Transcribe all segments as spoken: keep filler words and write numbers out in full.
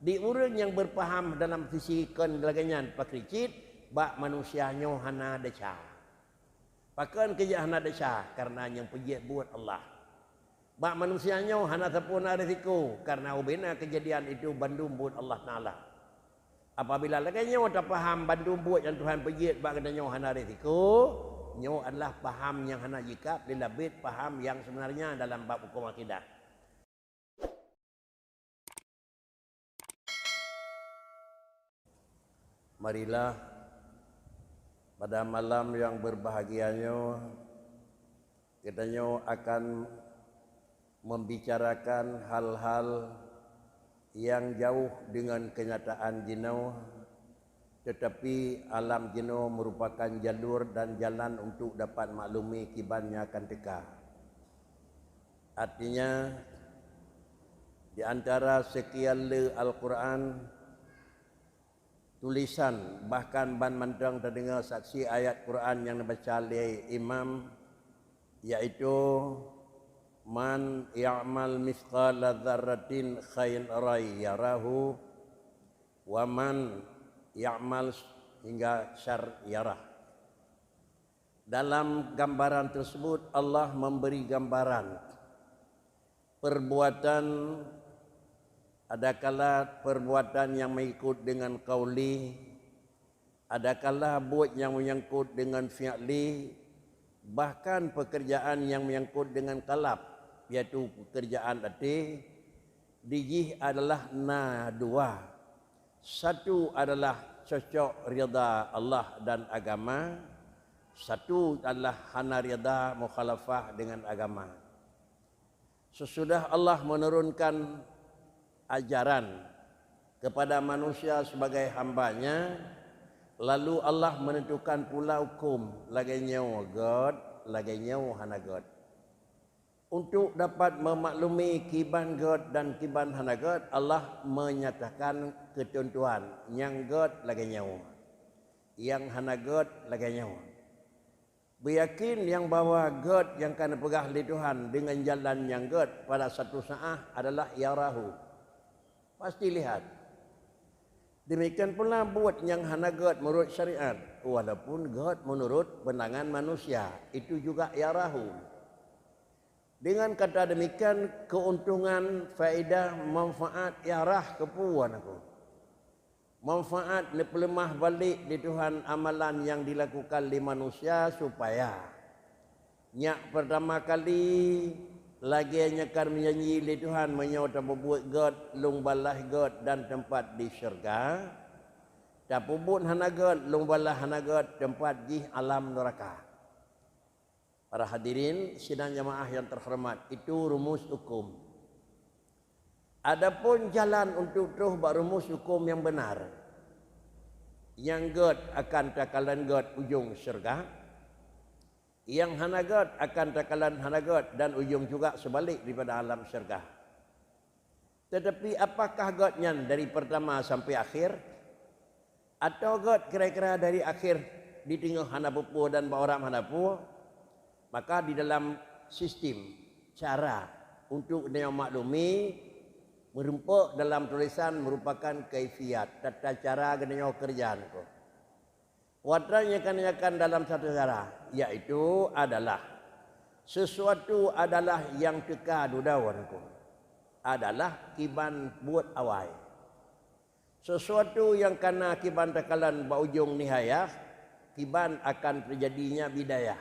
Di ureuëng nyang beupaham dalam sisi kon lagée nyan pakri cit, bak manusia nyoe hana desya. Pakon keujak hana desya? Kareuna nyang peujeuet buet Allah. Bak manusia nyoe hana sapeue na risiko, kareuna ubena keujadian itu bandum buet Allah Taala. Apabila lagée nyoe tapaham bandum buet nyang Tuhan peujeuet bak geutanyoe hana risiko, nyoe adalah paham nyang hana jikab lé labet paham nyang seubeunarnya dalam bab huköm akidah. Marilah, pada malam yang berbahagia nyoe, geutanyoe akan membicarakan hal-hal yang jauh dengan kenyataan jinoe, tetapi alam jinoe merupakan jalur dan jalan untuk dapat maklumi kiban nyang akan teuka. Artinya, di antara sekian le Al-Quran, tulisan, bahkan ban mantong tadeungoe saksi ayat Quran nyang neubaca lé imam, yaitu, "Man ya'mal mithqala dzarratin khairan yarahu, wa man ya'mal," hingga, "syarran yarah." Dalam gambaran tersebut, Allah memberi gambaran perbuatan, adakala perbuatan nyang meungikut dengan qauli, adakala buet nyang menyangkut dengan fi'li, bahkan pekerjaan nyang menyangkut dengan qalb, yaitu pekerjaan até, di jih adalah na dua. Satu adalah cocok ridha Allah dan agama, satu adalah hana ridha mukhalafah dengan agama. Sesudah Allah menurunkan ajaran kepada manusia sebagai hamba-Nya, lalu Allah menentukan pula huköm lagée nyoe gét, lagée nyoe hana gét. Untuk dapat memaklumi kiban gét dan kiban hana gét, Allah menyatakan keuteuntuan, nyang gét lagée nyoe, nyang hana gét lagée nyoe. Beuyakin nyang bahwa gét nyang ka neupeugah lé Tuhan deungon jalan nyang gét pada satu saát adalah yarahu. Pasti lihat. Demikian pula buet nyang hana gét meunurot syariat, walaupun gét meunurot pandangan manusia, itu juga yarahu. Dengan kata demikian, keuntungan, faedah, manfaat yarah keupeue, aneuk? Manfaat neupeuleumah balek di Tuhan amalan nyang dilakukan lé manusia supaya nyak peurtama kali lagée nyang ka meujanji lé Tuhan, meunyoe tapeubuet gét, lôn balaih gét dan teumpat di syeuruga. Tapeubuet hana gét, lôn balaih hana gét, teumpat jih alam neuraka. Para hadirin sidang jamaah yang terhormat, itu rumus hukum. Adapun jalan untuk troh bak rumus hukum yang benar, nyang gét akan takalon gét ujong syeuruga, nyang hana gét akan takalon hana gét dan ujong juga seubalik daripada alam syeuruga. Tetapi apakah gét nyan dari peurtama sampai akhir? Atawa gét kira-kira dari akhir, di teungoh hana peue-peue dan bak uram hana peue? Maka di dalam sistem, cara untuk geutanyoe maklumi, meurumpok dalam tulisan merupakan kaifiat, tata cara geutanyoe keureuja nyoe. Watée nyoe ka neunyatakan dalam satu cara, yaitu adalah, sesuatu adalah nyang teuka dudoe, aneuk, adalah kiban buet awai. Sesuatu nyang ka na kiban takalon bak ujong nihayah, kiban akan teujadinya bidayah.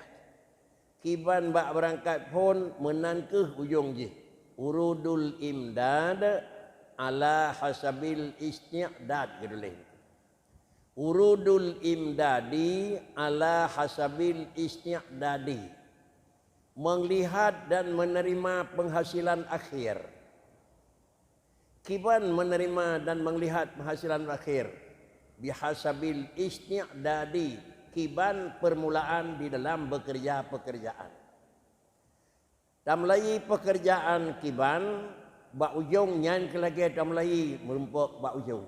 Kiban bak beurangkat phon meunan kheueh ujong jih. Urudul imdad ala hasabil isti'dad geutuléh. Urudul imdadi ala hasabil isti'dadi. Meulihat dan meuneurimong peunghasilan akhir. Kiban meuneurimong dan meulihat peunghasilan akhir, bihasabil isti'dadi, kiban peurmulaan di dalam beukeureuja peukeureujan. Tameulayi peukeureujan kiban, bak ujong nyan keu lagée tameulayi meurumpok bak ujong.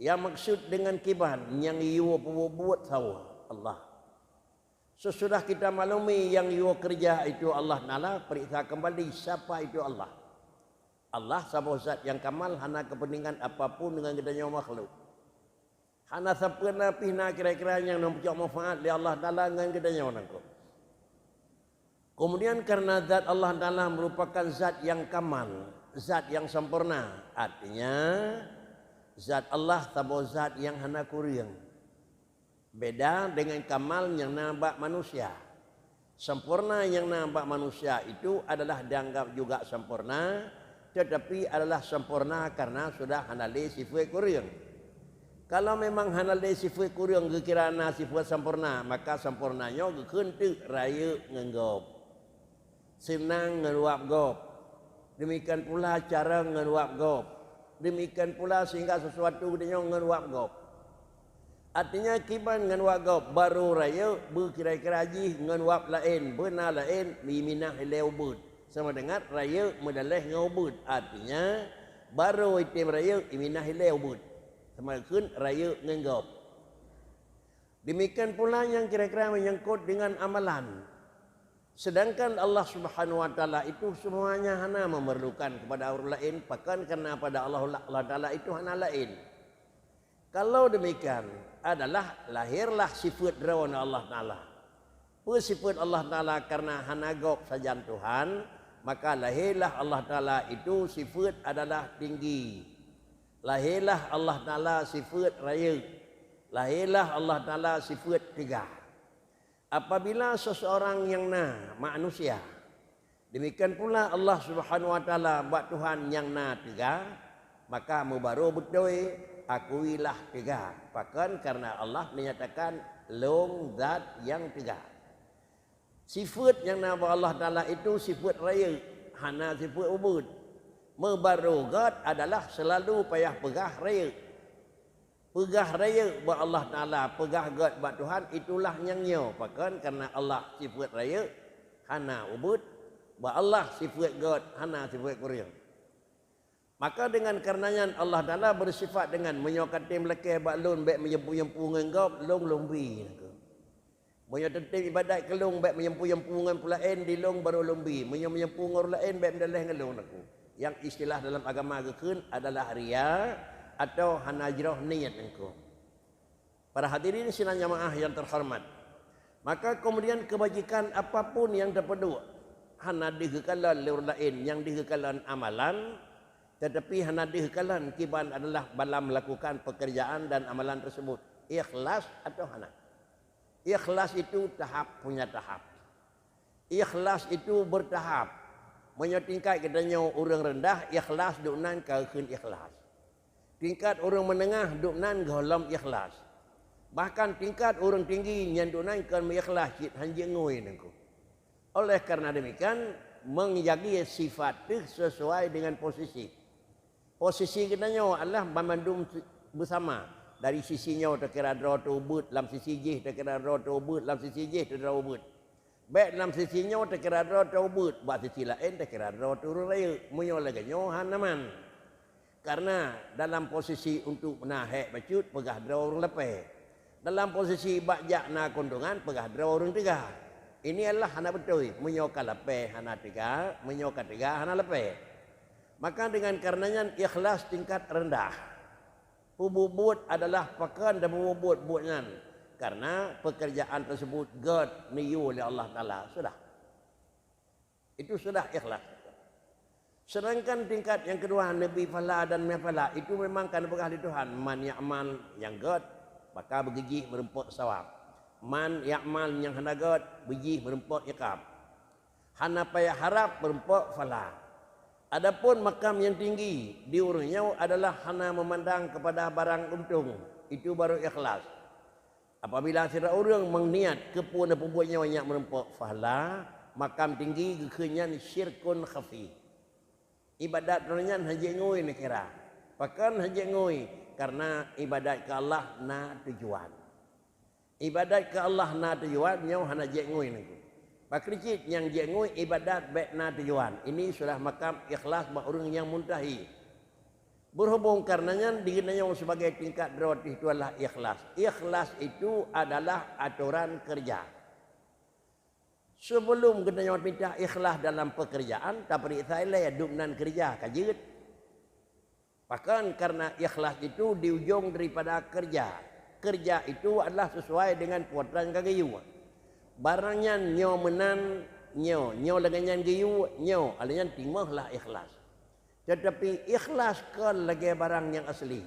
Nyang maksud deungon kiban nyang yue peubuet-buet sawa Allah. Sesudah kita maklumi nyang yue keureuja itu Allah Taala, periksa kembali siapa itu Allah. Allah saboh zat nyang kamal, hana keupeuntengan apapun deungon geutanyoe makhluk. Hana sapeue na pih na kira-kira nyang neupeujok manfaat lé Allah Taala ngon geutanyoe nangkok. Keumudian, kareuna zat Allah Taala meurupakan zat nyang kamal, zat nyang sampoereuna, artinya zat Allah saboh zat nyang hana kureueng. Beda deungon kamal nyang na bak manusia. Sampoereuna nyang na bak manusia itu adalah dianggap juga sampoereuna, teutapi adalah sampoereuna kareuna sudah hana lé sifeuet kureueng. Kalau memang hana lé sifeuet kureueng geukira na sifeuet sampoereuna, maka sampoereuna nyoe geukheun teuk rayeuk ngon gob, seunang ngon wab gob, demikian pula carông ngon wab gob, demikian pula sehingga sesuatu geutanyoe ngon wab gob. Artinya, kiban ngon wab gob, barô rayeuk beukira-kira jih ngon wab laén, beuna laén, iminah ilée ubeuet. Sama dengan rayeuk meudaleh ngon ubeuet. Artinya, barô item rayeuk iminah ilée ubeuet. Sama kheun rayeuk ngon gob. Demikian pula nyang kira-kira menyangkut dengan amalan. Sedangkan Allah Subhanahu wa Taala itu semuanya hana memerlukan kepada ureuëng laén, pakon kareuna pada Allah, Allah Taala itu hana laén. Kalau demikian, adalah lahirlah sifeuet droe ngon Allah Taala. Peue sifeuet Allah Taala? Kareuna hana gob sajan Tuhan, maka lahirlah Allah Taala itu sifeuet adalah tinggi. Lahirlah Allah Taala sifeuet rayeuk. Lahirlah Allah Taala sifeuet teugah. Apabila seseorang nyang na manusia, demikian pula Allah Subhanahu wa Taala bak Tuhan nyang na teuga, maka meubarô beutôi akuilah teuga, pakon kareuna Allah menyatakan lôn zat nyang teuga. Sifeuet nyang na bak Allah Taala itu sifeuet rayeuk, hana sifeuet ubeuet. Meubarô gét adalah seulalu payah peugah rayeuk. Peugah rayeuk bak Allah Taala, peugah gét bak Tuhan, itulah nyang nyoe. Pakon? Kareuna Allah sifeuet rayeuk, hana ubeuet. Bak Allah sifeuet gét, hana sifeuet kureueng. Maka deungon kareuna nyan Allah Taala beusifat deungon, "Meunyoe ka tem lakée bak Lôn bék meuyampu-yampu ngon gob, Lôn lôn bi." Meunyoe teuntém iébadat keu Lôn, bék meuyampu-yampu ngon peulaén, di Lôn barô Lôn bi. Meunyoe meuyampu ngon ureuëng laén, bék meudaleh ngon Lôn, aku. Nyang istilah dalam agama geukheun adalah riya atau hana jroh niet nangkok. Para hadirin sidang jamaah nyang teuhoreumat, maka keumudian keubajikan apapun nyang tapeuduek hana deuh geukalon lé ureuëng laén, nyang deuh geukalon amalan, teutapi hana deuh geukalon kiban adalah bala meulakukan peukeurjaan dan amalan teuseubut ikhlas atau hana. Ikhlas itu tahap punya tahap. Ikhlas itu beurtahap. Meunyoe tingkat geutanyoe ureuëng reundah, ikhlas duek nan ka geukheun ikhlas. Tingkat ureuëng meuneungoh duek nan gohlom ikhlas. Bahkan tingkat ureuëng tinggi nyan duek nan kon meuikhlas cit han jeuet ngui nangkok. Oleh karena demikian, meunjaga sifat teuh sesuai dengan posisi. Posisi geutanyoe adalah banmandum beusama. Dari sisi nyoe takira droe teuh ubeuet, lam sisi jih takira droe teuh ubeuet, lam sisi jih takira droe teuh ubeuet. Bék lam sisi nyoe takira droe teuh ubeuet, bak sisi laén takira droe teuh ureuëng rayeuk. Meunyoe lagée nyoe hana man. Karena dalam posisi untuk na hék bacut, peugah droe ureuëng lapée. Dalam posisi bak jak na keuntungan, peugah droe ureuëng teuga. Ini adalah hana beutôi. Meunyoe ka lapée hana teuga, meunyoe ka teuga hana lapée. Maka dengan karena nyan ikhlas tingkat rendah. Peubuet-buet adalah pakon dan peubuet-buet nyan, karena pekerjaan tersebut gét neuyue lé Allah Taala. Sudah. Itu sudah ikhlas. Sedangkan tingkat yang kedua, neubi pahala dan meupahala, itu memang ka neupeugah lé Tuhan, "Man ya'mal," nyang gét, maka beugijih meurumpok sawab. "Man ya'mal," nyang hana gét, beujih meurumpok iqab. Hana payah harab meurumpok pahala. Adapun makam yang tinggi di ureuëng nyoe adalah hana memandang kepada barang untung, itu baru ikhlas. Apabila sidroe ureuëng meuniat keupeue neupeubuet nyoe nyak meurumpok pahala, makam tinggi geukheun nyan syirkun khafi. Ibadat droe nyan hana jeuet ngui neukira. Pakon hana jeuet ngui? Karena ibadat keu Allah na tujuan. Ibadat keu Allah na tujuan, nyoe hana jeuet ngui nangkok. Pakri cit nyang jeuet ngui ibadat bék na tujuan. Ini sudah makam ikhlas bak ureuëng nyang muntahi. Berhubung karena nyan, di geutanyoe sebagai tingkat droe teuh itu adalah ikhlas. Ikhlas itu adalah atoran kerja. Sebelum geutanyoe pinta ikhlas dalam pekerjaan, taperiksa ilée dum nan keureuja ka jeuet. Pakon? Karena ikhlas itu di ujong daripada keureuja. Keureuja itu adalah sesuai dengan peue nyang ka geuyue. Barang nyan nyoe meunan, nyoe, nyoe lagée nyan geuyue, nyoe, lagée nyan timoh lah ikhlas. Teutapi ikhlas kon lagée barang nyang asli.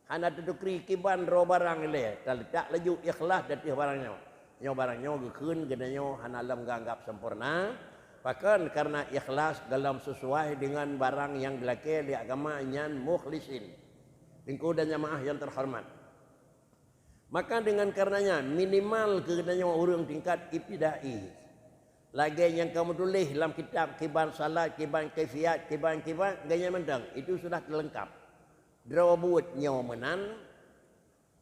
Hana teutukri kiban droe barang ilée, taleutak laju ikhlas di ateueh barang nyoe. Nyoe barang nyoe geukheun geutanyoe hana lom geuanggab sempurna, pakon? Karena ikhlas golom sesuai dengan barang nyang geulakée lé agama nyan mukhlisin. Teungku dan jamaah nyang teuhoreumat. Maka dengan karenanya, minimal keu geutanyoe ureuëng tingkat ibtidai, lagée nyang ka meutuléh lam kitab kiban salat, kiban kaifiat, kiban, kiban, ganyan mantong, itu sudah teulengkap. Droe buet nyoe meunan,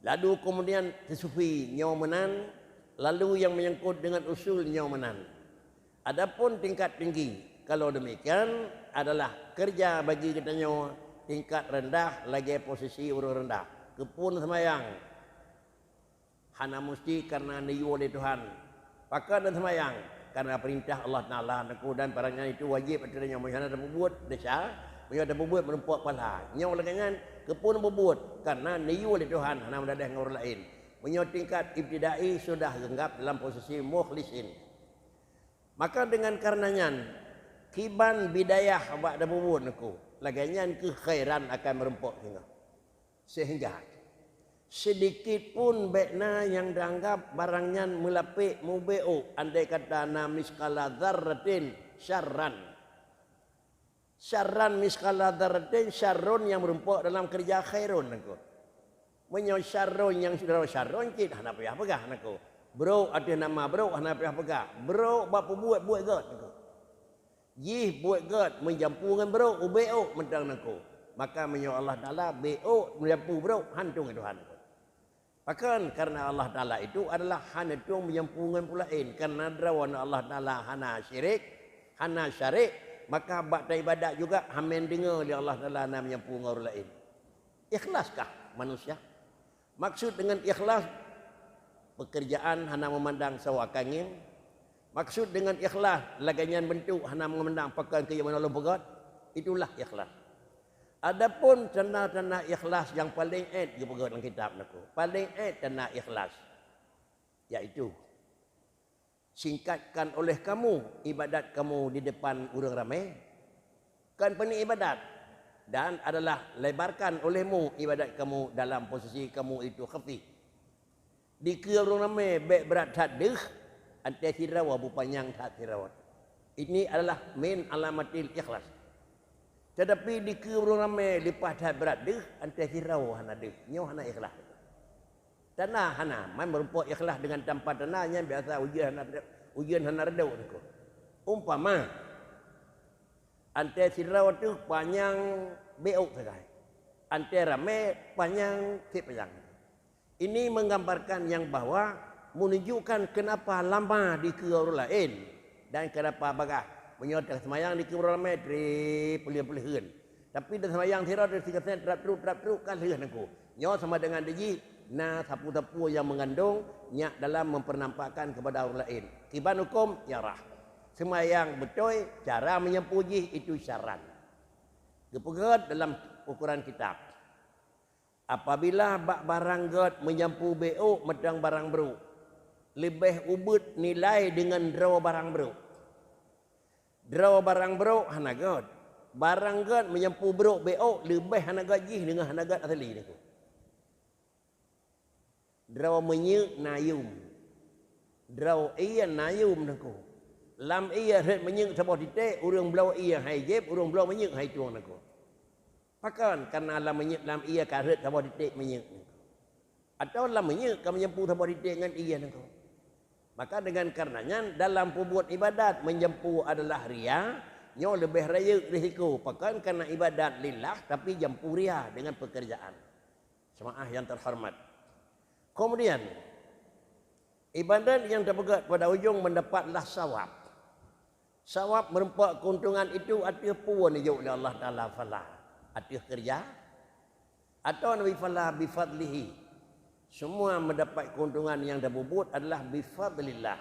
lalu kemudian tasawuf nyoe meunan, lalu nyang menyangkut dengan usul nyoe meunan. Adapun tingkat tinggi, kalau demikian, adalah keureuja bagi geutanyoe tingkat rendah lagée posisi ureuëng rendah. Keupeue seumayang? Hana musti karena neuyue lé Tuhan. Pakon seumayang? Karena peurintah Allah Taala, teungku, dan barang nyan itu wajéb ateueh tanyoe. Meunyoe hana tapeubuet, desya. Meunyoe tapeubuet, meurumpok pahala. Nyoe lagée nyan, keupeue tapeubuet? Karena neuyue lé Tuhan, hana meudadeh ngon ureuëng laén. Meunyoe tingkat ibtidai sudah geuanggab dalam posisi mukhlisin. Maka dengan karena nyan, kiban bidayah bak tapeubuet, teungku, lagée nyan keuh khairan akan meurumpok singoh. Sehingga sidikit pun bék na nyang taanggab barang nyan meulapék, mubeuôk, andai kata na miskala dzarratin syarran. Syarran, miskala dzarratin, syarrun nyang meurumpok dalam keureuja khairun, teungku. Meunyoe syarrun nyang sidroe syarrun cit hana payah peugah, teungku. Brôk ateueh nama brôk hana payah peugah. Brôk bak peubuet buet gét, teungku. Jih buet gét meujampu ngon brôk, ubeuôk mantong, teungku. Maka meunyoe Allah Taala beuôk meujampu brôk, hantom Tuhan, teungku. Pakon? Karena Allah Taala itu adalah hana tueng meujampu ngon peue laén. Karena droeneuh Allah Taala hana syirik, hana syarik, maka bak taibadat juga hamen deungoe lé Allah Taala na meujampu ngon ureuëng laén. Ikhlaskah manusia? Maksud dengan ikhlas, pekerjaan hana memandang sawa kangeng. Maksud dengan ikhlas, lagée nyan beuntuk hana memandang pakon keu nyang meunolong peugét. Itulah ikhlas. Adapun tanda-tanda ikhlas nyang paleng ét geupeugét lam kitab, teungku, paleng ét tanda ikhlas, yaitu singkatkan oleh kamu ibadat kamu di depan ureuëng ramé, kon peuneuk ibadat, dan adalah lebarkan olehmu ibadat kamu dalam posisi kamu itu khafi. Dikeue ureuëng ramé bék brat that deuh, anté sidroe beupanyang that sidroe. Ini adalah min alamatil ikhlas. Tetapi dikeue ureuëng ramé leupah that brat deuh, anté sidroe hana deuh, nyoe hana ikhlas. Tanda hana, man meurumpok ikhlas dengan tanpa tanda nyan biasa ujeuen hana, ujeuen hana reudok, teungku. Umpama, anté sidroe teuh panyang beuôk sagai, anté ramé panyang sép panyang. Ini menggambarkan nyang bahwa menunjukkan kenapa lama dikeue ureuëng laén dan kenapa bagaih. Meunyoe teuseumayang dikeue ureuëng ramé, trép peuleueh-peuleueh. Tapi teuseumayang sidroe, teuseumayang trap truk, trap truk, ka lheueh, teungku. Nyoe sama dengan dijih na sapeue-sapeue nyang meungandong nyak dalam mempernampakkan kepada ureuëng laén. Kiban huköm, ya rah. Seumayang beutôi, cara meujampu jih itu syarran. Geupeugét dalam ukoran kitab. Apabila bak barang gét meujampu beuôk mantong barang brôk, leubeh ubit nilai deungon droe barang brôk. Droe barang brôk hana gét. Barang gét meujampu brôk beuôk leubeh hana gét jih deungon hana gét asli, teungku. Droe minyeuk na yum. Droe ié na yum, teungku. Lam ié rhot minyeuk saboh titek, ureuëng bloe ié hai jieb, ureuëng bloe minyeuk hai tueng, teungku. Pakon? Karena lam minyeuk, lam ié ka rhot saboh titek minyeuk, teungku. Atawa lam minyeuk ka meujampu saboh titek ngon ié, teungku. Maka dengan karena nyan, dalam peubuet ibadat meujampu adalah ria, nyoe leubeh rayeuk risiko. Pakon? Karena ibadat lillah, tapi jampu ria dengan pekerjaan. Jemaah yang terhormat. Kemudian, ibadat nyang tapeugét pada ujong meudapatlah sawab. Sawab meurumpok keuntungan itu ateueh peue neujok lé Allah Taala, fala, ateueh keureuja, atawa Nabi fala bifadlihi. Semua mendapat keuntungan nyang tapubuet adalah bifadlillah,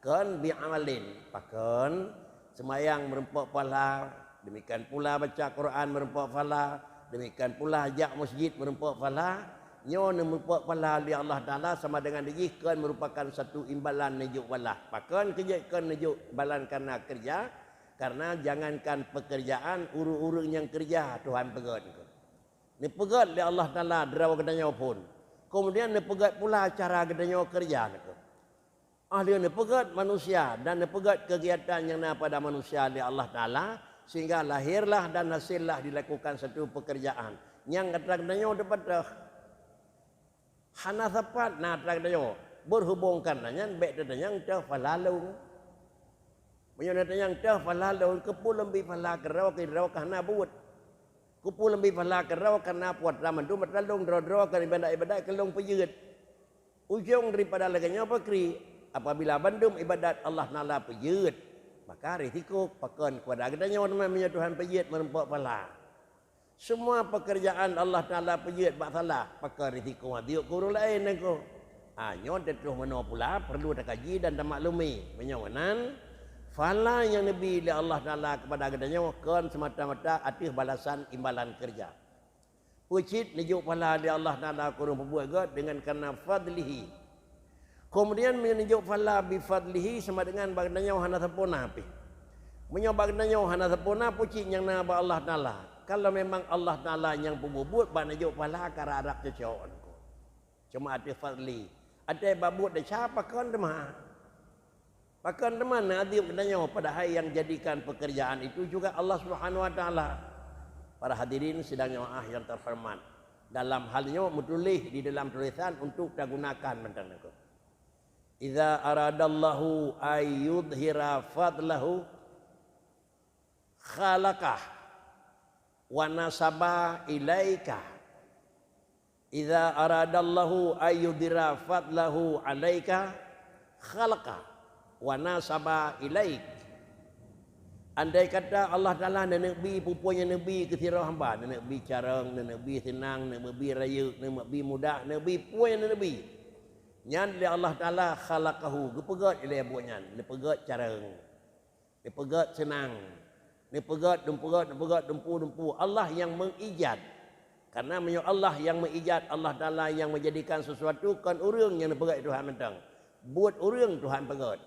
Kon bi amalin, pakon seumayang meureumpok pahala, demikian pula baca Quran meureumpok pahala, demikian pula jak masjid meureumpok pahala. Nyoe neumeurumpok pahala lé Allah Taala sama dengan jih kon meurupakan satu imbalan neujok balah. Pakon keujeuet kon neujok balan karena keureuja? Karena jangankan pekerjaan, ureuëng-ureuëng nyang keureuja Tuhan peugét. Neupeugét lé Allah Taala droe geutanyoe phon. Kemudian neupeugét pula cara geutanyoe keureuja. Óh lheueh neupeugét manusia dan neupeugét keugiatan nyang na pada manusia lé Allah Taala, sehingga lahirlah dan hasillah dilakukan satu pekerjaan nyang atra geutanyoe teupeutah. Hana sapat na atra geutanyoe, berhubung karena nyan bék tatanyong teuh pahala lôn. Meunyoe tatanyong teuh pahala lôn, keupeue lôn bi pahala keudroe, keudroe ka hana buet? Keupeue lôn bi pahala keudroe, karena puasa mandum atra lôn, droe-droe kon ibadat-ibadat keu lôn peujeuet. Ujong daripada lagée nyoe pakri, apabila bandum ibadat Allah Taala peujeuet, maka risiko pakon kepada geutanyoe teuma meunyoe Tuhan peujeuet meureumpok pahala. Semua pekerjaan Allah Taala peujeuet bak salah, pakon risiko adeuek keu ureuëng laén nangko. Ah, nyoe teutroh meunoe pula perlu takaji dan tamaklumi. Meunyoe meunan, pahala nyang neubi lé Allah Taala kepada geutanyoe kon semata-mata ateueh balasan imbalan keureuja. Peucit neujok pahala lé Allah Taala keu ureuëng peubuet gét dengan karena fadlihi. Kemudian meunyoe neujok pahala bi fadlihi sama dengan bak geutanyoe hana sempurna pih. Meunyoe bak geutanyoe hana sempurna, peucit nyang na bak Allah Taala. Kalau memang Allah Taala nyang peubuet-buet, bak neujok pahala ka rab-rab cocok. Cuma ateueh fadli. Ateueh bak buet desya pakon teuma. Pakon teuma na adeuek geutanyoe, padahai yang jadikan pekerjaan itu juga Allah Subhanahu wa Taala. Para hadirin sidang jamaah yang terhormat, dalam hal nyoe meutuléh di dalam tulisan untuk tagunakan mantong nangko. Idza aradallahu ay yudhhira fadlahu khalaqah wa nasaba ilaika. Idza aradallahu ayyudhira fadlahu alaika khalaqa wa nasaba ilaik. Andai kata Allah Taala neuneuk bi peue-peue nyang neubi keu sidroe hamba, neuneuk bi carông, neuneuk bi seunang, neuneuk bi rayeuk, neuneuk bi mudah, neuneuk bi peue nyang neuneuk bi, nyan lé Allah Taala khalaqahu, geupeugét ilée buet nyan, neupeugét carông. Neupeugét seunang. Neupeugét, neupeugét, neupeugét, dumpu, dumpu. Allah nyang mengijat. Karena meunyoe Allah nyang mengijat, Allah Taala nyang menjadikan sesuatu, kon ureuëng nyang neupeugét lé Tuhan mantong. Buet ureuëng Tuhan peugét.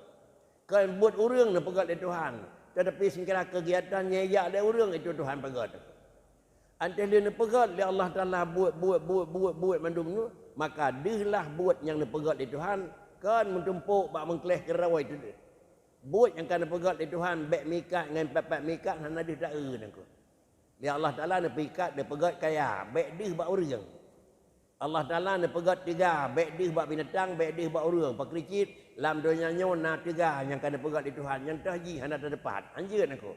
Kon buet ureuëng neupeugét lé Tuhan. Tetapi seukira kegiatan nyang ijak lé ureuëng itu Tuhan peugét. Anteh lheueh neupeugét lé Allah Taala buet, buet, buet, buet, buet mandum nyoe, maka deuhlah buet nyang neupeugét lé Tuhan, kon meutumpôk bak meukleh keudroe itu deuh. Buet nyang ka neupeugét lé Tuhan bék meuikat ngon pat-pat meuikat hana deuh taeu nangko. Lé Allah Taala neupeuikat, neupeugét kaya, bék deuh bak ureuëng. Allah Taala neupeugét teuga, bék deuh bak binatang, bék deuh bak ureuëng. Pakri cit, lam donya nyoe na teuga nyang ka neupeugét lé Tuhan, nyang toh jih hana teudapat. Hanjeuet nangko.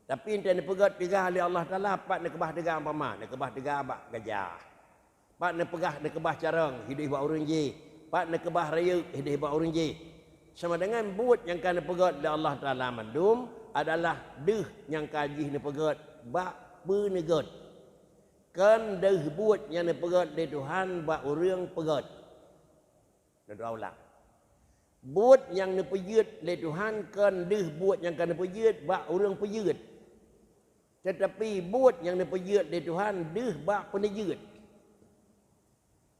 Tapi entée neupeugét teuga lé Allah Taala, pat neukeubah teuga umpama, neukeubah teuga bak gajah. Pat neupeugah, neukeubah carông, hideh bak ureuëng jih. Pat neukeubah rayeuk, hideh bak ureuëng jih. Sama dengan buet nyang ka neupeugét lé Allah Taala mandum adalah deuh nyang ka jih neupeugét bak peuneugét. Kon deuh buet nyang neupeugét lé Tuhan bak ureuëng peugét. Lôn dua ulang. Buet nyang neupeujeuet lé Tuhan kon deuh buet nyang ka neupeujeuet bak ureuëng peujeuet. Tetapi buet nyang neupeujeuet lé Tuhan deuh bak peuneujeuet.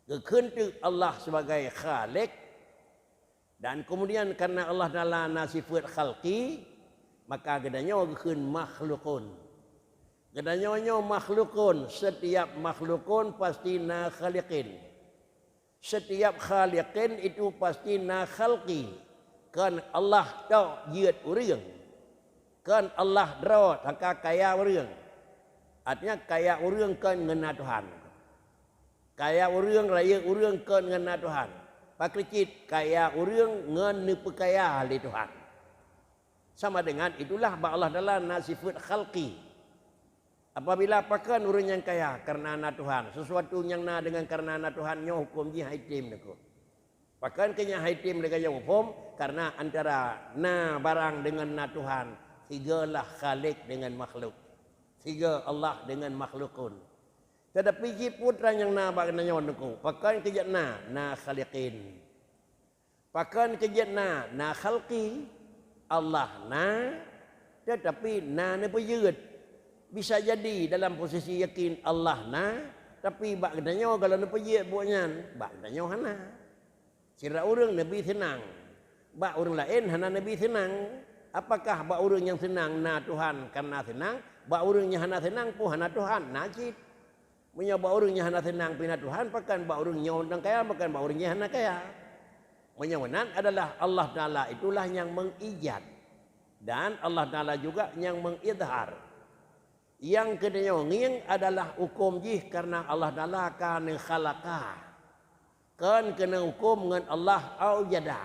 Geukheun teuk Allah sebagai Khaliq, dan kemudian karena Allah Taala na sifat khalqi, maka geutanyoe geukheun makhluqun. Geutanyoe nyoe makhluqun, setiap makhluqun pasti na khaliqin. Setiap khaliqin itu pasti na khalqi. Kon Allah tok jeuet ureuëng. Kon Allah droe sangka kaya ureuëng. Artinya kaya ureuëng kon ngon na Tuhan. Kaya ureuëng, rayeuk ureuëng kon ngon na Tuhan. Pakri cit kaya ureuëng ngon neupeukaya lé Tuhan. Sama dengan itulah bak Allah Taala na sifat khalqi. Apabila pakon ureuëng nyang kaya karena na Tuhan, sesuatu nyang na dengan karena na Tuhan nyoe huköm jih hai tem nangko. Pakon keu nyan hai tem lagée nyang muphom, karena antara na barang dengan na Tuhan, sigoe lah Khaliq dengan makhluk. Sigoe Allah dengan makhlukun. Tetapi jih putra nyang na bak geutanyoe nangko, pakon keu jeuet na, na khaliqin. Pakon keu jeuet na? Na khalqi, Allah na, teutapi na neupeujeuet. Bisa jadi dalam posisi yakin Allah na, tapi bak geutanyoe goh lom neupeujeuet buet nyan, bak geutanyoe hana. Sidroe ureuëng neubi seunang, bak ureuëng laén hana neubi seunang. Apakah bak ureuëng nyang seunang na Tuhan kareuna seunang, bak ureuëng nyang hana seunang pun hana Tuhan, na cit. Meunyoe bak ureuëng nyang hana seunang pih na Tuhan, pakon bak ureuëng nyoe nyang kaya, pakon bak ureuëng nyang hana kaya. Meunyoe meunan adalah Allah Taala itulah nyang mengijat, dan Allah Taala juga nyang mengidhar. Nyang keuneuk ngieng adalah huköm jih kareuna Allah Taala ka neukhalaqa. Kon keuneuk huköm ngon Allah aujada.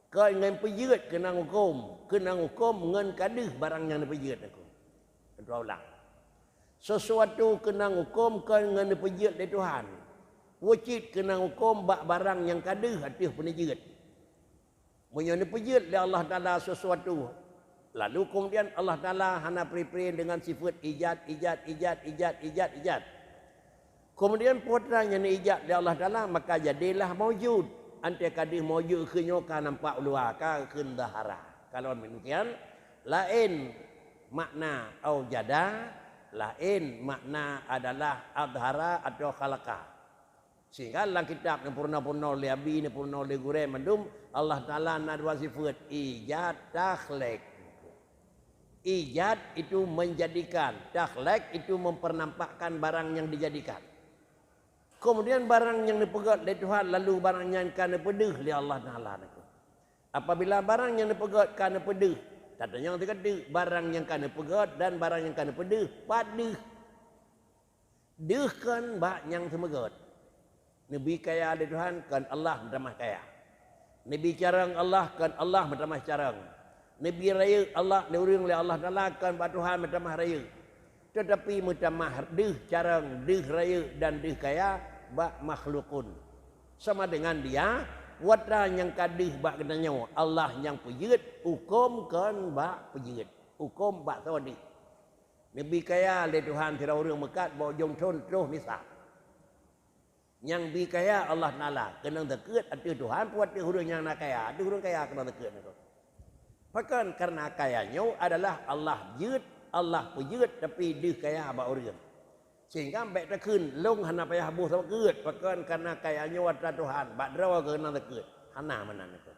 Kon ngon peujeuet keuneuk huköm, keuneuk huköm ngon ka deuh barang nyang neupeujeuet aku. Dua ulang. Sesuatu keuneuk huköm kon ngon neupeujeuet lé Tuhan. Weucit keuneuk huköm bak barang nyang ka deuh ateueh peuneujeuet. Meunyoe neupeujeuet lé Allah Taala sesuatu, lalu kemudian Allah Taala hana pri-pri dengan sifat ijad, ijad, ijad, ijad, ijad, ijad. Kemudian peue nyang neuijad lé Allah Taala, maka jadilah maujud. Antée ka deuh maujud keu nyoe ka nampak u luwa, ka kheun zahara. Kalau demikian, laén makna aujada, laén makna adalah azhara atau khalaqa. Sehingga lam kitab neupeurunoe-peurunoe lé abi, neupeurunoe lé gurée mandum, Allah Taala na dua sifat, ijad, takhlek. Ijad itu menjadikan, takhlek itu mempernampakkan barang yang dijadikan. Kemudian barang nyang neupeugét lé Tuhan, lalu barang nyan ka neupeudeuh lé Allah Taala nyan. Apabila barang nyang neupeugét ka neupeudeuh, tatanyong teukeudeuh, barang nyang ka neupeugét dan barang nyang ka neupeudeuh, pat deuh? Deuh kon bak nyang seumeugét. Neubi kaya lé Tuhan, kon Allah meutamah kaya. Neubi carông Allah, kon Allah meutamah carông. Neubi rayeuk Allah, neureueng lé Allah Taala, kon bak Tuhan meutamah rayeuk. Teutapi meutamah deuh carông, deuh rayeuk dan deuh kaya bak makhlukun. Sama dengan dia, watée nyang ka deuh bak geutanyoe, Allah nyang peujeuet, huköm kon bak peujeuet, huköm bak soe deuh. Neubi kaya lé Tuhan sidroe ureuëng meukat bak ujong thon troh nisa. Nyang bi kaya Allah Taala, keunong teukeut ateueh Tuhan peuet ureuëng nyang na kaya, ateueh ureuëng kaya keunong teukeut nyoe. Pakon? Kareuna kaya nyoe adalah Allah jeuet, Allah peujeuet, tapi deuh kaya bak ureuëng. Sehingga bék takheun, lôn hana payah boh sapeue keut, pakon? Kareuna kaya nyoe atra Tuhan, bak droe keunong teukeut. Hana meunan nyoe.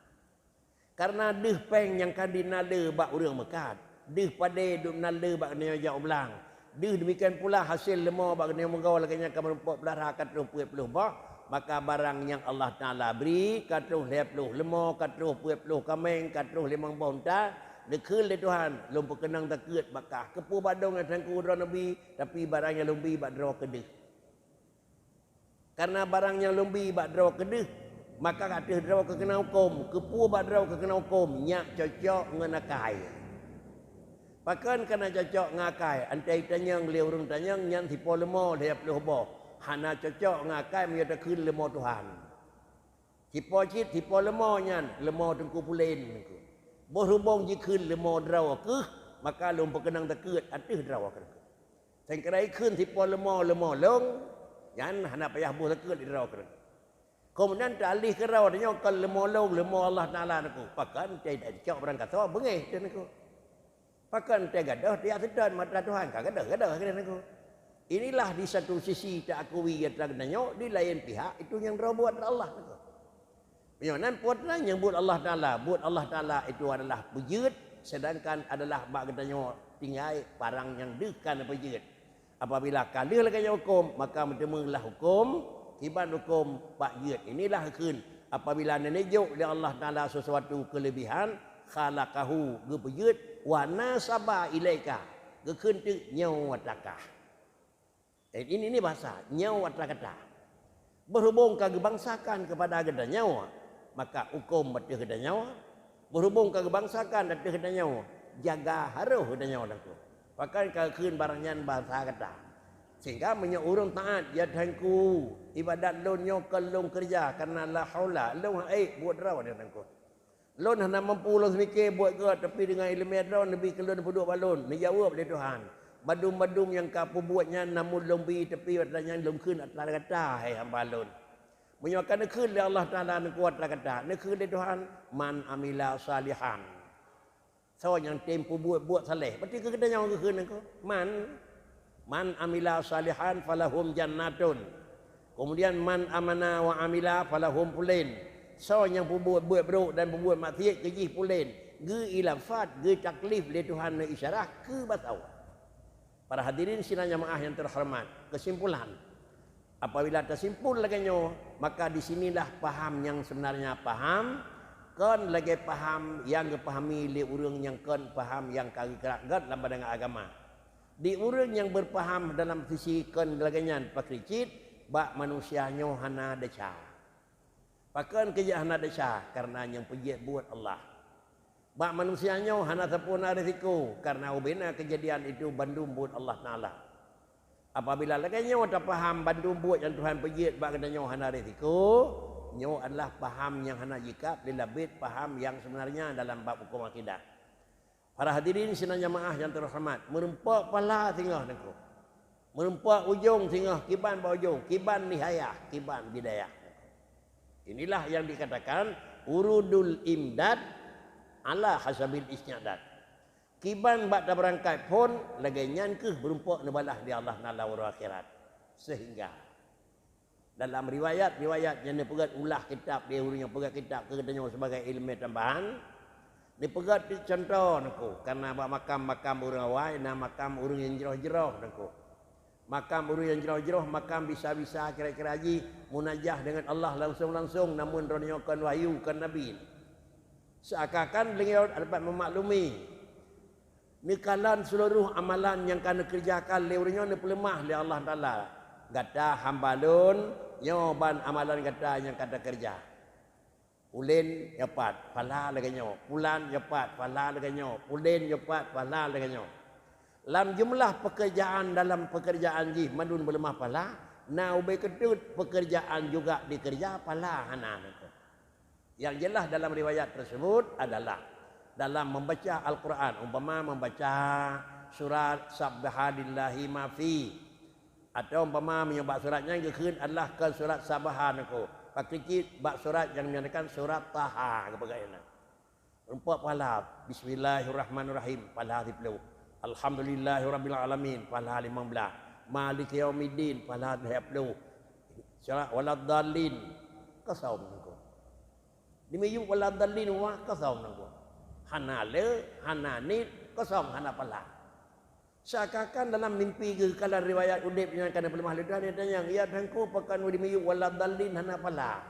Kareuna deuh péng nyang ka dina le bak ureuëng meukat, deuh padé dum na le bak geutanyoe jak u blang, deuh demikian pula hasé leumo bak geutanyoe meugoe lagée nyang ka meurumpok beulara ka troh peuet ploh boh, maka barang nyang Allah Taala bri ka troh lhée ploh leumo, ka troh peuet ploh kaméng, ka troh limong boh unta, neukheun lé Tuhan, lôn peukeunong teukeut bak kah. Keupeue bak dong nyang teungku droe neubi, tapi barang nyang lôn bi bak droe keudeuh. Kareuna barang nyang lôn bi bak droe keudeuh, maka ateueh droe keukeuna huköm. Keupeue bak droe keukeuna huköm? Nyak cocok ngon akai. Pakon kana cocok ngon akai? Antée tanyong lé ureuëng tanyong nyan sipo leumo lhée ploh boh. Hana cocok ngon akai meunyoe takheun leumo Tuhan. Sipo cit, sipo leumo nyan, leumo Teungku Pulen nyoe. Boh rubong jikheun leumo droe keuh, maka lôn peukeunong teukeut ateueh droe keuh. Sengkrai kheun sipo leumo, leumo lôn, nyan hana payah boh teukeut lé droe keuh. Keumudian teualih keudroe nyoe kon leumo lôn, leumo Allah Taala nyoe. Pakon teucok barang kasoe beungéh teuh nyoe. Pakon teugadoh tiak seutôt mata Tuhan ka gadoh-gadoh keuh nyoe. Inilah di satu sisi teuakui atra geutanyoe, di laén pihak itu nyang droe buet Allah nyoe. Meunyoe nan peue nyang buet Allah Taala, buet Allah Taala itu adalah peujeuet, sedangkan adalah bak geutanyoe tinggai barang nyang deuh ka neupeujeuet. Apabila ka lheueh lagée nyan huköm, maka meuteumé lah huköm, kiban huköm bak jeuet. Inilah kheun apabila neujok lé Allah Taala sesuatu keulebihan, khalaqahu, geupeujeuet, wa nasaba ilaika, geukheun teuk nyoe atra kah. Eh, ini, ini bahasa, nyoe atra kata. Berhubung ka geubangsakan kepada geutanyoe, maka huköm ateueh geutanyoe. Berhubung ka geubangsakan ateueh geutanyoe, jaga harôh geutanyoe laku. Pakon ka kheun barang nyan bahasa kata. Sehingga meunyoe ureuëng taát, ya Teungku, ibadat lôn nyoe kon lôn keureuja kareuna la haula, lôn hana ék buet droe, ya Teungku. Lôn hana mampu lôn seumike buet gét, tapi deungon iéleumé droe neubi keu lôn peuduek bak lôn, neujaweueb lé Tuhan. Badum-badum nyang ka peubuet nyan namun lôn bi, tapi atra nyan lôn kheun atra gata, hai hamba lôn. Meunyoe ka neukheun lé Allah Taala, neukuat kata, neukheun lé Tuhan, "Man amila salihan." Soe nyang tem peubuet buet saleh? Berarti keu geutanyoe geukheun nangko. Man, man amila salihan falahum jannatun. Kemudian man amana wa amila falahum pulen. Soe nyang peubuet buet brok dan peubuet maksiat keu jih pulen. Geu ilafat, geu taklif lé Tuhan neu isyarah keu basoe. Para hadirin sidang jamaah yang terhormat, kesimpulan, apabila tasimpul lagée nyoe, maka di sinilah paham nyang sebenarnya paham, kon lagée paham nyang geupahami lé ureuëng nyang kon paham nyang ka geukeurah gét lam pandangan agama. Di ureuëng nyang beupaham dalam sisi kon lagée nyan pakri cit, bak manusia nyoe hana desya. Pakon keu jih hana desya? Karena nyang peujeuet buet Allah. Bak manusia nyoe hana sapeue na risiko, karena ubena keujadian itu bandum buet Allah Taala. Apabila lagée nyoe tapaham bandum buet nyang Tuhan peujeuet bak geutanyoe hana risiko, nyoe adalah paham nyang hana jikab lé labet paham nyang sebenarnya dalam bab huköm akidah. Para hadirin sidang jamaah nyang terhormat, meureumpok pahala singoh nangko. Meureumpok ujong singoh, kiban bak ujong, kiban nihayah, kiban bidayah. Inilah yang dikatakan urudul imdad ala hasabil isnyadat. Kiban bak tabeurangkat phon, lagée nyan kheueh beureumpok neubalah di Allah Taala uroe akhirat. Sehingga dalam riwayat-riwayat nyang neupeugét ulah kitab lé ureuëng nyang peugét kitab keu geutanyoe sebagai iéleumé tambahan, neupeugét cit cuntoh nangko, karena bak makam-makam ureuëng awai na makam ureuëng nyang jroh-jroh nangko. Makam ureuëng nyang jroh-jroh, makam bisa-bisa kira-kira jih munajah dengan Allah langsung-langsung, namun droeneuh nyoe kon wahyu, kon nabi. Seakan-akan lé nyoe dapat memaklumi, neukalon seluruh amalan nyang ka neukeureujakan lé ureuëng nyoe neupeuleumah lé Allah Taala. Gata hamba Lôn, nyoe ban amalan gata nyang ka takeureuja. Pulen nyoe pat, pahala lagée nyoe. Pulan nyoe pat, pahala lagée nyoe. Pulen nyoe pat, pahala lagée nyoe. Lam jeumeulah peukeurjaan, dalam peukeurjaan jih mandum beuleumah pahala, na ubé keudeuet peukeurjaan juga dikeureuja, pahala hana nangko. Yang jelas dalam riwayat tersebut adalah dalam membaca Al-Quran, umpama membaca surat Sabbaha lillahi ma fi, atau umpama meunyoe bak surat nyan geukheun adalah kon surat Sabbaha nangko, pakri cit bak surat nyang meunyoe kan surat Taha, geupeugah inan. Meureumpok pahala, Bismillahirrahmanirrahim, pahala siplôh. Alhamdulillahirabbil alamin, pahala limong blaih. Maliki yaumiddin, pahala lhée plôh. Surat Waladdallin, kosong nangko. Di miyueb Waladdallin wah kosong nangko. Hana le, hana nit, kosong, hana pahala. Seakan-akan dalam mimpi geuh, kalon riwayat udeb nyang ka neupeuleumah lé Tuhan, geuh tanyong, "Ya Tuhanku, pakon di miyueb Waladdallin hana pahala?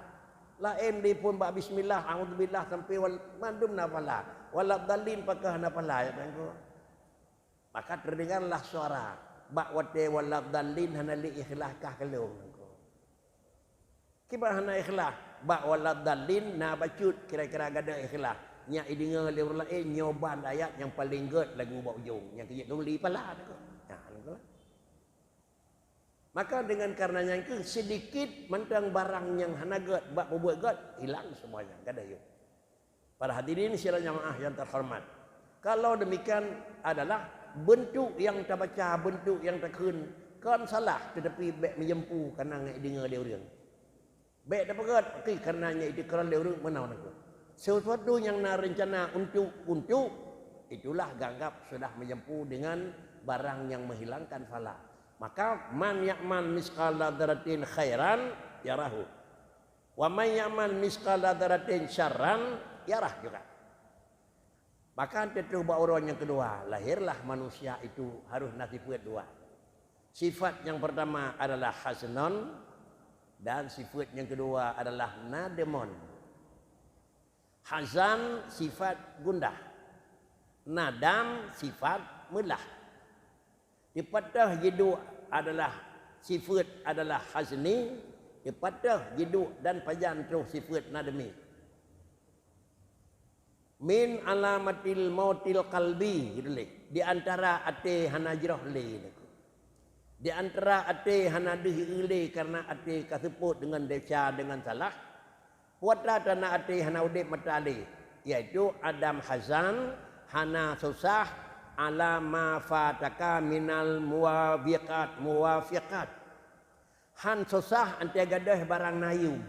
Laén di phon bak bismillah, a'udzubillah sampai wal-, mandum na pahala. Waladdallin pakon hana pahala, ya Tuhanku?" Maka terdengarlah suara, "Bak watée Waladdallin hana lé ikhlas kah keu lôn, Tuhanku." Kiban hana ikhlas, bak Waladdallin na bacut kira-kira gadôh ikhlas. Nyak ideungoe lé ureuëng laén, nyoe ban ayat nyang paleng gét lagu bak ujong, nyang keu jeuet lôn li pahala nangko. Nah, nangko lah. Maka dengan karena nyan kheueh sidikit mantong barang nyang hana gét bak peubuet gét, hilang semuanya, gadôh yum. Para hadirin sidang jamaah yang terhormat, kalau demikian adalah bentuk yang tabaca, bentuk yang takheun, kon salah, tetapi bék meujampu kana ngon ideungoe lé ureuëng. Bék tapeugét, "Oke, karena nyan itu keuron lé ureuëng meunan nangko." Sesuatu nyang na rencana untuk, untuk, itulah geuanggap sudah meujampu dengan barang nyang menghilangkan pahala. Maka, "Man ya'mal misqala dzarratin khairan yarahu." Wa may ya'mal misqala dzarratin syarran yarah juga. Maka teutroh bak uroe nyang keudua, lahirlah manusia itu harus na sifeuet dua. Sifat nyang pertama adalah haznon dan sifeuet nyang keudua adalah nadmon. Hazan sifat gundah. Nadam sifat meulah. Teupatéh jiduek adalah sifeuet adalah hazni, teupatéh jiduek dan pajan troh sifeuet nadmi. Min alamatil mautil qalbi, gitu lé. Di antara até hana jroh lé. Di antara até hana deuh lé karena até ka seupôt deungon desya, deungon salah. Peue atra tanda até hana udeb mata lé, yaitu adam hazan, hana susah, ala ma fataka minal muwafiqat, muwafiqat. Han susah anté gadôh barang na yum.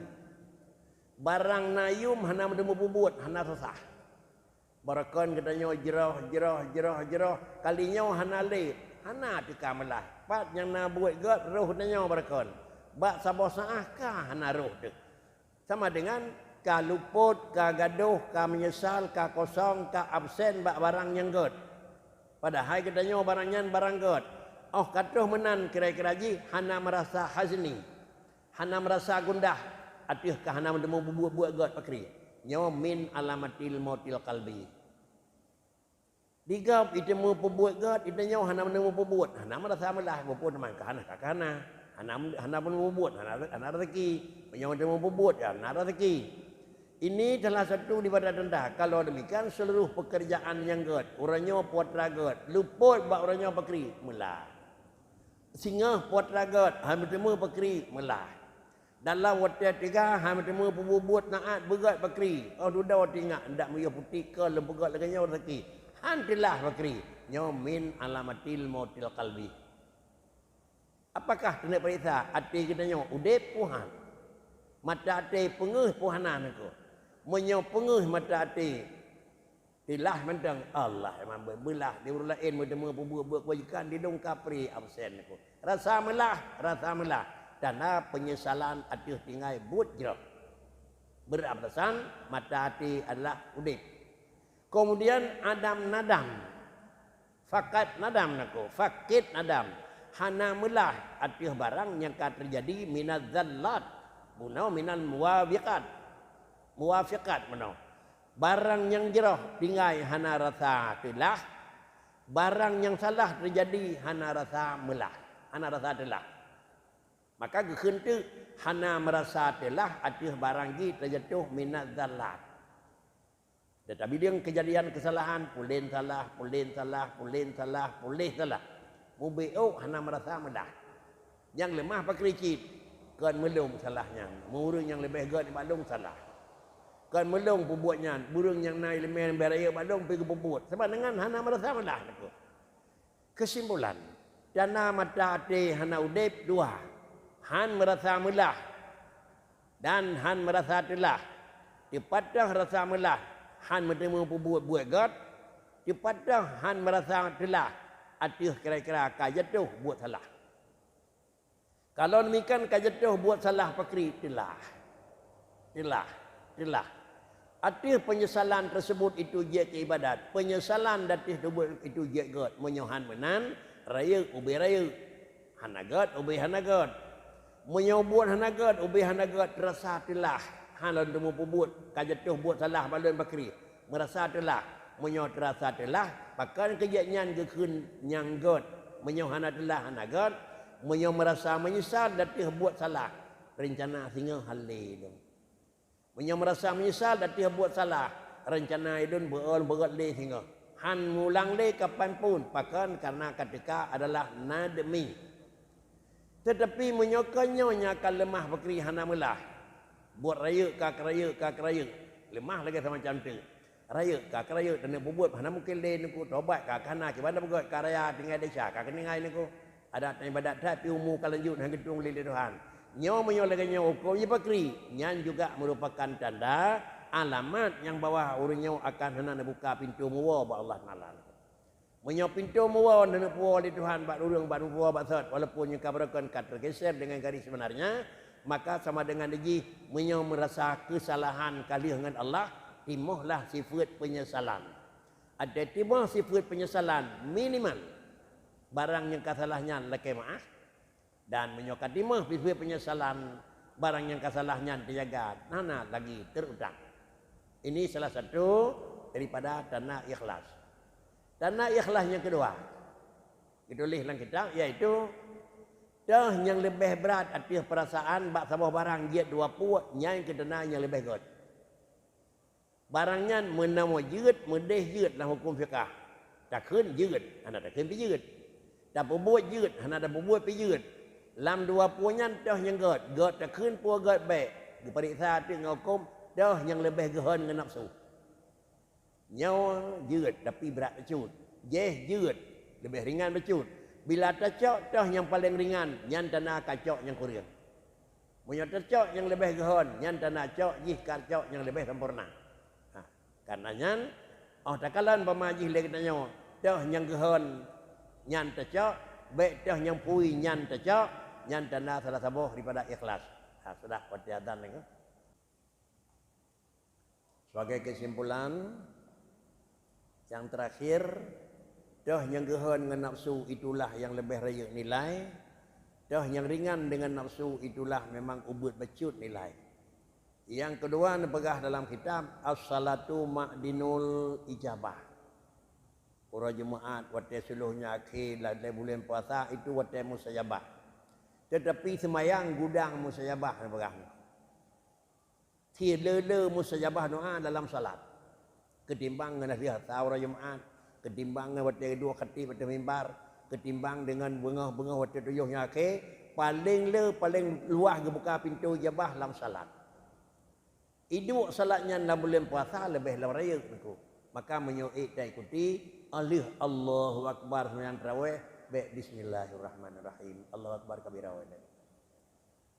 Barang na yum hana meuteumé peubuet, hana sah. Barakon geutanyoe jroh, jroh, jroh, jroh, kali nyoe hana lé, hana teuka meulah. Pat nyang na buet gét roh geutanyoe barakon. Bak saboh saáh ka hana roh teuh. Sama dengan ka lupot, ka gadôh, ka meunyeusal, ka kosong, ka absen bak barang nyang gét. Padahai geutanyoe barang nyan barang gét. Óh ka troh meunan kira-kira jih hana meurasa hazni, hana meurasa gundah ateueh ka hana meuteumé peubuet buet gét pakri. Nyoe min alamatil mautil qalbi. Di gob iteumé peubuet gét, iteunyoe hana meuteumé peubuet, hana meurasa meulah, bukon teuma ka hana, ka hana, hana, hana meuteumé peubuet, hana, hana rezeki. Meunyoe meuteumé peubuet, ya, hana rezeki. Ini salah satu daripada tanda. Kalau demikian, seluruh pekerjaan nyang gét, uroe nyoe putra gét, lupot bak uroe nyoe pakri, meulah. Singoh putra gét, hana meuteumé pakri, meulah. Dalam watée teuga hana meuteumé peubuet-buet taát beugét pakri. Óh dudoe teuingat, ndak miyueb putéh keu lôn peugét lagée nyoe rezeki. Han teulah pakri. Nyoe min alamatil mautil qalbi. Apakah keuneuk peuriksa até geutanyoe udeb peue han? Mata até peungeuh peue hana nangko? Meunyoe peungeuh mata até, teulah mantong, Allah nyang meubeulaih di ureuëng laén meuteumé peubuet-buet keubajikan di dong kapré absen nangko. Rasa meulah, rasa meulah. Tanda peunyesalan ateueh tinggai buet jroh. Beureuablasan mata até adalah udeb. Kemudian adam nadam. Fakat nadam nangko, fakit nadam. Hana meulah ateueh barang nyang ka teujadi minaz zallat, bunoe minal muwafiqat. Muwafiqat bunoe. Barang nyang jroh tinggai hana rasa teulah, barang nyang salah teujadi hana rasa meulah, hana rasa teulah. Maka geukheun teuk hana meurasa teulah ateueh barang jih teujatuh minaz zallat. Dan tabideueng keujadian keusalahan, pulen salah, pulen salah, pulen salah, pulen salah. Mubeuôk hana meurasa meulah. Nyang leumah pakri cit, kon meulông salah nyan, meureueng nyang leubeh gét nibak lông salah. Kon meulông peubuet nyan, ureuëng nyang na iéleumé leubeh rayeuk bak lông pih geupeubuet. Sabab deungon hana meurasa meulah nangko. Keusimpulan, tanda mata até hana udeb dua, han meurasa meulah dan han meurasa teulah. Teupat toh rasa meulah, han meuteumé peubuet buet gét. Teupat toh han meurasa teulah ateueh kira-kira ka jatuh buet salah. Kalau demikian ka jatuh buet salah pakri, teulah. Teulah, teulah. Ateueh peunyesalan teusebut itu jeuet keu ibadat. Peunyesalan ateueh peubuet itu jeuet gét. Meunyoe han meunan, rayeuk ubé rayeuk. Hana gét, ubé hana gét. Meunyoe buet hana gét, ubé hana gét, teurasa teulah. Han lôn teumé peubuet, ka jatuh buet salah bak lôn pakri. Meurasa teulah. Meunyoe teurasa teulah, pakon keu jeuet nyan geukheun nyang gét? Meunyoe hana teulah, hana gét. Meunyoe meurasa meunyeusal ateueh buet salah, reuncana singoh han lé lôn. Meunyoe meurasa meunyeusal ateueh buet salah, reuncana ulôn beu-, beuôt lé singoh. Han mulang lé kapan pun, pakon? Kareuna ka teuka adalah nadmi. Teutapi meunyoe kon nyoe nyang ka leumah pakri hana meulah, buet rayeuk ka keurayeuk ka keurayeuk, leumah lagée samacam teuk. Rayeuk ka keurayeuk taneuk peubuet hana mungken lé nangko, tobat ka keuhana kiban na beugét ka raya tinggai desya ka keutinggai nangko. Adat nyang ibadat that pih umu ka lanjut hana geutueng lé lé Tuhan. Nyoe meunyoe lagée nyoe huköm jih pakri, nyan juga meurupakan tanda alamat nyang bahwa ureuëng nyoe akan hana neubuka pintoe meuwoe bak Allah Taala. Meunyoe pintoe meuwoe hana neupuwoe lé Tuhan bak ureuëng, bak neupuwoe bak sot, walaupun nyang ka beureukan ka tergeser dengan garis sebenarnya, maka sama dengan jih meunyoe meurasa keusalahan ka lheueh ngon Allah, timohlah sifeuet peunyesalan. Adak timoh sifeuet peunyesalan minimal barang nyang ka salah nyan lakée meuáh. Dan meunyoe ka timoh sifeuet peunyesalan, barang nyang ka salah nyan teujaga, hana lagi teurutang. Ini salah satu daripada tanda ikhlas. Tanda ikhlas nyang keudua, geutuléh lam kitab, yaitu toh nyang leubeh brat ateueh peurasaan bak saboh barang jeuet dua puek, nyan keu tanda nyang leubeh gét. Barang nyan meunoe jeuet, meudeh jeuet lam huköm fiqah. Takheun jeuet, hana takheun pih jeuet. Tapeubuet jeuet, hana tapeubuet pih jeuet. Lam dua puek nyan toh nyang gét, gét takheun peue gét bék. Geupareksa teuk ngon huköm, toh nyang leubeh geuhon ngon nafsu. Nyoe jeuet, tapi brat bacut. Jéh jeuet, leubeh ringan bacut. Bila tacok toh nyang paleng ringan, nyan tanda kacok nyang kureueng. Meunyoe teucok nyang leubeh geuhon, nyan tanda cok jih ka cok nyang leubeh sampoereuna. Ha, kareuna nyan, óh takalon bama jih lé geutanyoe, toh nyang geuhon nyan teucok, bék toh nyang pui nyan teucok, nyan tanda salah saboh daripada ikhlas. Ha, sudah watée azan nyoe. Sebagai kesimpulan, yang terakhir, toh nyang geuhon ngon nafsu itulah yang leubeh rayeuk nilai, toh nyang ringan dengan nafsu itulah memang ubeuet bacut nilai. Yang kedua neupeugah dalam kitab, "As-salatu ma'dinul ijabah." Uroe Jumaat watée siuroe nyoe akhé ladée buleuen puasa itu watée mustajabah. Tetapi seumayang gudang mustajabah neupeugah. Sileule mustajabah doa dalam salat, ketimbang ngon lheueh asa uroe Jumaat, ketimbang ngon watée duek khatib ateueh mimbar, ketimbang deungon beungoh-beungoh watée tujoh nyoe akhé, paleng le paleng luwah geubuka pintoe ijabah lam salat. Iduek salat nyan lam buleuen puasa leubeh lam rayeuk niko. Maka meunyoe ék taikuti, lheueh Allahu Akbar seumayang tarawih, bék Bismillahirrahmanirrahim. Allahu Akbar kabira wae.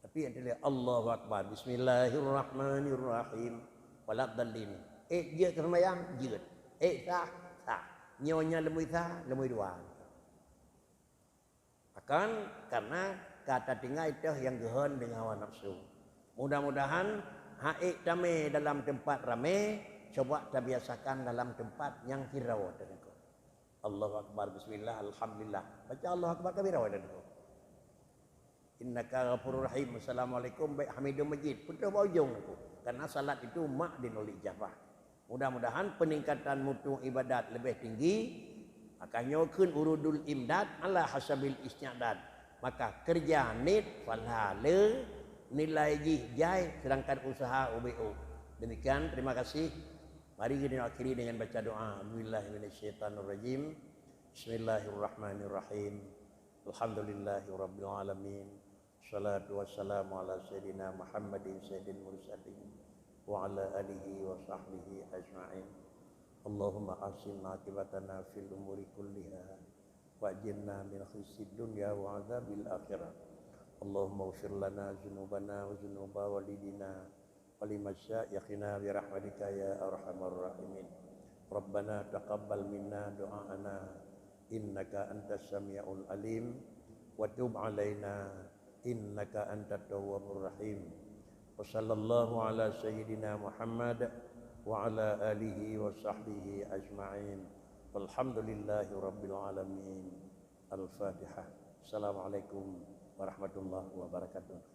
Tapi yang tuléh Allahu Akbar, Bismillahirrahmanirrahim, waladdallin. Ék jeuet keu seumayang, jeuet. Ék sah, sah. Nyoe nyan leumui sah, leumui dua. Akan karena ka tatinggai teuh nyang geuhon deungon hawa nafsu. Mudah-mudahan hak ék tamé dalam teumpat ramé, coba tabiasakan dalam teumpat nyang sidroe teuh niko. Allahu Akbar, Bismillah, Alhamdulillah. Baca Allahu Akbar kabira wae teuh niko. Innaka ghafurur rahim. Assalamualaikum, bék hamidun majid. Putôh bak ujong tu. Karena salat itu ma'dinul ijabah. Mudah-mudahan peningkatan mutu ibadat leubeh tinggi. Maka nyoe kheun urudul imdad ala hasabil isti'dad. Maka kerja nit pahala nilai jih jai, sedangkan usaha ubé-u. Demikian, terima kasih. Mari kita akhiri dengan baca doa. A'udzubillahi minasyaitonirrajim. Bismillahirrahmanirrahim. Alhamdulillahirabbil alamin. Salatu wassalamu ala sayyidina Muhammadin sayyidil mursalin wa ala alihi wa sahbihi ajma'in. Allahumma ahsin aqibatana fil umuri kulliha wa ajirna min khizyid dunya wa adzabil akhirah. Allahumma ighfir lana dzunubana wa dzunuba walidina wa limasyaikhina bi rahmatika ya arhamar rahimin. Rabbana taqabbal minna du'aana innaka antas samiul alim wa tub alaina innaka antat tawwabur rahim. Wa sallallahu ala sayyidina Muhammad wa ala alihi wa sahbihi ajma'in. Walhamdulillahi rabbil alamin. Al-Fatihah. Assalamualaikum warahmatullahi wabarakatuh.